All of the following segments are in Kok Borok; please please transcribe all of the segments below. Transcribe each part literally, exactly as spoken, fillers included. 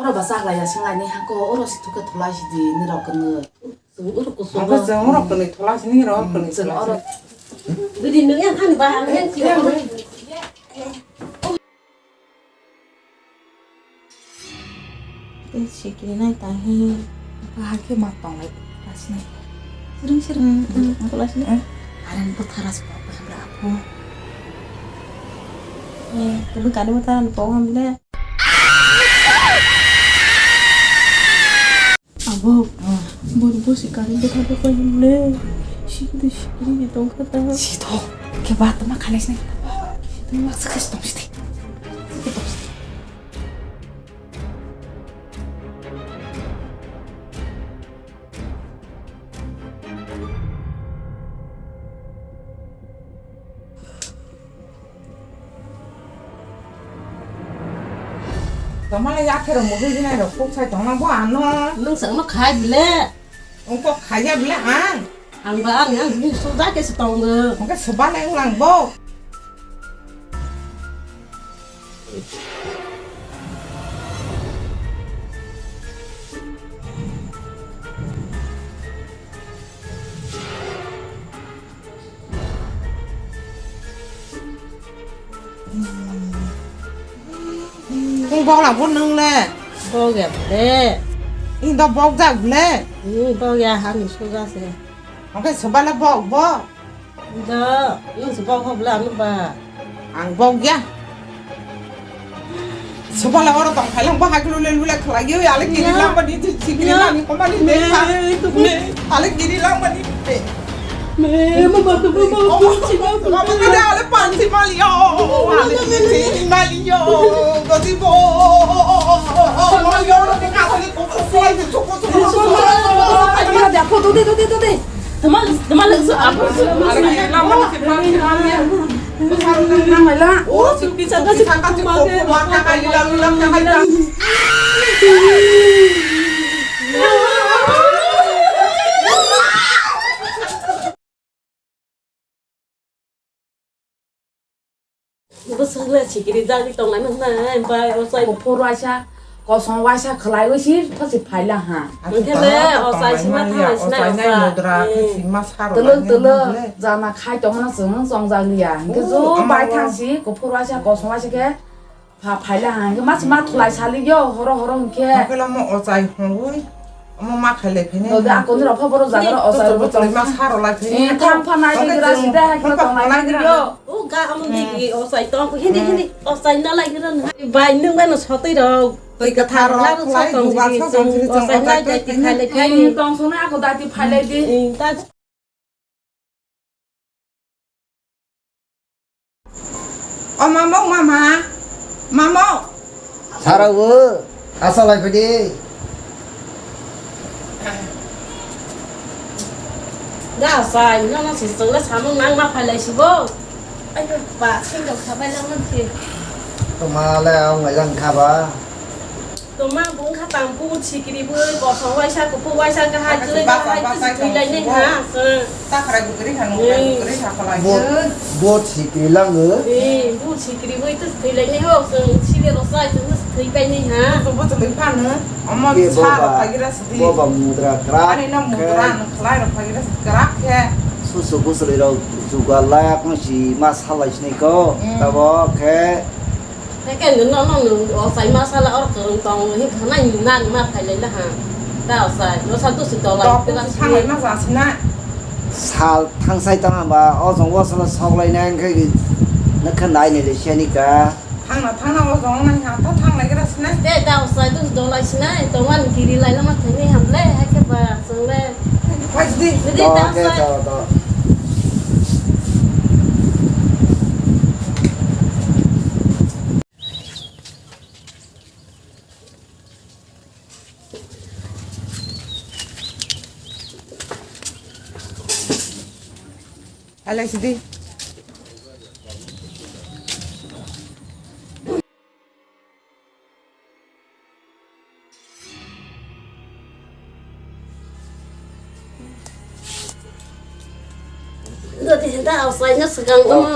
Ba chaklai ya singlaini hako oro si thuke thulai sidi nirok kwnwi. Chwng oro kuchuk. Hako chwng oro kwnwi thulai sini nirok kwnwi chwng thulai oro sini. Bidi nung yang thani ba ang yang thani. Tei sikiri nai tang hi. Ba hakhe ma tonglai. Rasnai. Sering sering. Ang kelas ni. Arang botharas pok bra pok. Eh, kami kani botharan pok hamle. Abo, bor bo si kani botharan pok hamle. Sikiri sikiri ni tong kha ta. Sito, ke ba tama khalai sini. Sito, ma sekas tong sini. Tongmani yakhero muhui jinai rok kuk sai tongna bo ano. Nung sangma khai bile. Ungkok khaiya bile ang. Ang ba ang ang bini suda ke se tongo. Ungke soba nai ulang bo. Kung bok lang phun nung le. Bok ya le. Ing do bok jak le. Ing bok ya hani suga se. Oke soba le bok bo. Da, nung se bok hok bla ano ba. Ang bok ya. Soba la oro tong khalang ba haklu le lula khlai yo ale kiri lang ba ni ti kiri lang ni koma ni me kha. Me ale kiri lang ba ni me. Me mo ba tu mo mo chi ma. Mo ba tu ale pan chi ma li yo. Ale kiri ma li yo. Go ti bo. Mo yo ni ka ko ni ko ko ko ko ko. Tama, tama lang sa ako. Bwswk le sikiri jagwi tonglai nang nai, bai, o chai. Kuphur waisa, kosong waisa khwlaiwi si phaisi phaila ha. Hwnkhe le, o chai sima thanglai sinai, o chai. Twlwk twlwk jana khai tongmano chwng chongjak liya. Hwnkhe jo bai thang si, kuphur waisa, kosong waisa khe pha phaila ha. Hwnkhe ma si ma thwlai sali yo, horo horo hwnkhe. Hwnkhe le omo o chai hwnwi. Omo ma khailai phini. Node akoni rok pha borok jaga rok ochai rok botol ma saro lai phini. Eh, thang pha nai gira sida hai khe tong nai gira. O ga omo digi ochai tong hindi hindi ochai na lai gira. Bai nung bai no sotwi rok. Twi kathar rok lai duba sok jong jong ochai lai dai ti khailai phini. Tong sona ako dati phailai di. Ta O mamo, mama, mamo. Sarawo, asa lai phai di. Da sai, no no si sung le samung nang ma phai lai si bo. Ai ba, sing dok kha bai lang man si. Toma le ang ngai lang kha ba. Toma bung kha tang bu sikiri bu kosong waisa kuphur waisa kahai jwlai kahai twi lai nai ha. Takrai bukri kha nung krai bukri kha khalai. Bo sikiri lango. Eh, bu sikiri bu itu twi lai nai ho, sung sile rosai sung twi pai nai ha. Bo twi pai nai. Omo sa rok phagira sidi. Bo ba mudra kra. Ani na mudra nang khlai rok phagira sidi kra khe. Susu busli rok juga layak no si ma salai sinai ko. Tabo khe. Heke no no no no o chai masala or kwrwng tong hi khana ni na ni ma phai lai la ha. Da o chai no sa tu si to lai. Tok tu si thang lai ma sa si na. Sal thang sai tang ba o jong o sala sok lai na hwnkhe na kha nai ni le se ni ka. Thang na thang na o jong na ha ta thang lai gra si na. De da o chai tu si do lai si na to wan kiri lai la ma thai ni ham le heke ba sung le. Phai si di. Di da o chai. Alai sidi. Jadi hendak outside-nya segang. Oh. Omo.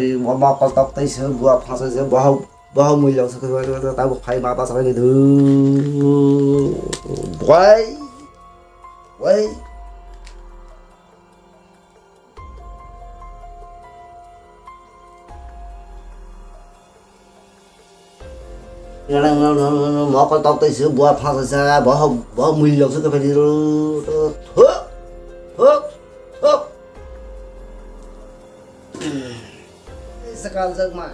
Oi, mo-, mokol tok tei se, bua phasa se, bohok, bohok muilok se, tabuk phai ma ta sabai du. Wai, wai. Mokol tok tei se, bua phasa se, bohok, bohok muilok se, thuk, thuk, thuk. Sakal jakma.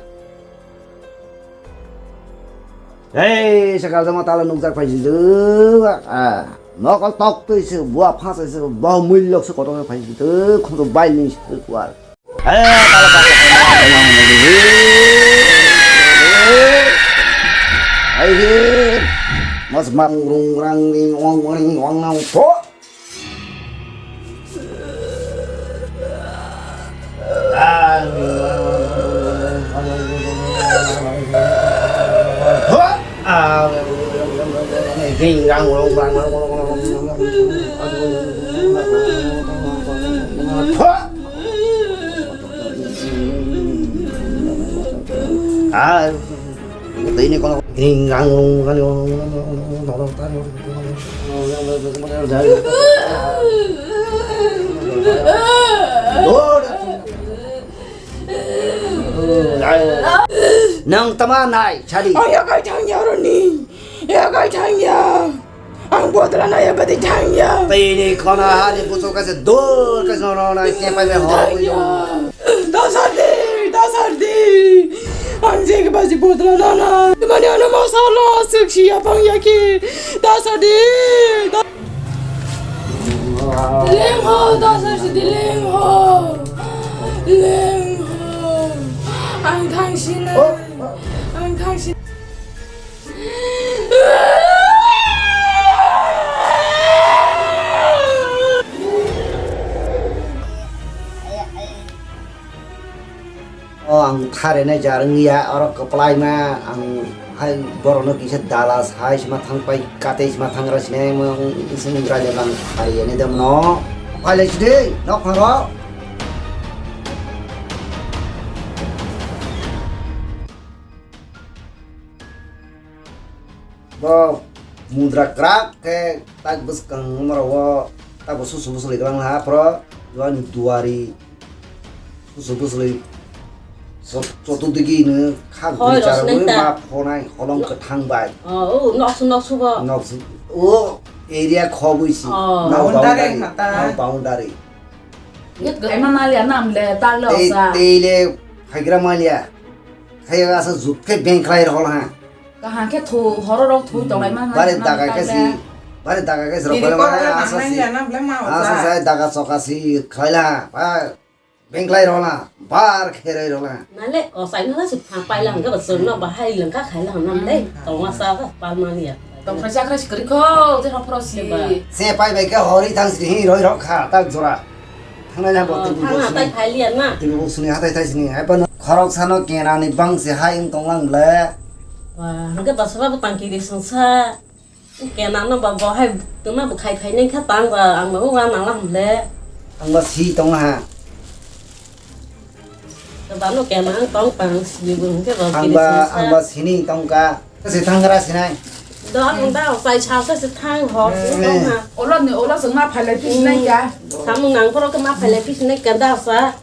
Hei, sakal jakma tala nukjak phai si du. Ah, mokol tok tei se, bua phasa se, bohok muilok se, kotor phai si du. Khum bai ni se kuar. Hei, tala tala. Hei, hei. Mas mang rung rang ning wang wang wang wang po. Ah. Tini kono ring rang rung rang. Nang tama nai chadi. Ang yakai thangya roni. Yakai thangya. Ang bodla na ya badi thangya. Tini khona hari busu kaise dur kaise no no na ke pai me ho. Dasardi, dasardi. Ang jek baji bodla na na. Mani ano masala sik si apang yaki. Dasardi. Leng ho, dasardi leng ho. Leng ho. Ang thangsi na. Ang thangsi. O ang thare nai jar wngya, oro kwplai ma ang hai borok no kisa dala sai sima thang pai kate sima thang ra sine mo sini raja lang hari ini dem no. Pai le sidi nok pharo. Bo mudra kwrak khe tak bwskang mora o tak bo susu bwswlwi kwbang ha phro ani duari susu bwswlwi Chot-, chotodigi no kha Hoi, guri rosnai charwi ta. Ma phonai holong kwthang bai. Oh, oh, noksu, noksu bo. Noksu, o area khobwi si. Oh. Nau Boundary boundary, hata. Nau boundary. Yet gama maliya nam le tag le Tei, osa. Tei le phaigra maliya. Khai asa jut khe beng khlai rw ha. Kaham khe thu, horo rok thu tonglai ma. Bare daga khe si, bare daga khe si rok Tini khe kok le asa nang si. Nang ya nam le ma Asa osa. Sai daga choka si khlai la. Ba Bengklai rwla, bar kheroi rwla. Nale, o saino se pha paila hwnkhe bo chwngno bahai lwngkha khaila hwnna le, Hmm. tongma sa kha palmani ya. Tongkhrai chakrai se kwrwi kho, je hapro si. Ba. Se pai bai khe hori thang si hi roi rok kha, tak jora. Thangnai na bo Oh, tini thang bo hatai sini. Phailiya na. Tini bo sini hatai thai sini, hai pano khorok sano kenani bang se hai wng tonglang ble. Ba, hwnkhe basra bo tangki ri songsa. Kenano ba bo hai tuma bo khai phai nai kha tang ba ang ba wa nang la hum le. Ang ba si tong ha. Ba no kenang tong pang si bo hum ke ba Ang kiri ba, sasa. Ang ba sini tong ka. Si thang ra sinai. Do ang da sai sa sa si thang ho si Hmm. tong ha. Olo ni olo sung ma phai lai phi nai ya. Samung nang phoro ke ma phai lai phi nai ka da sa.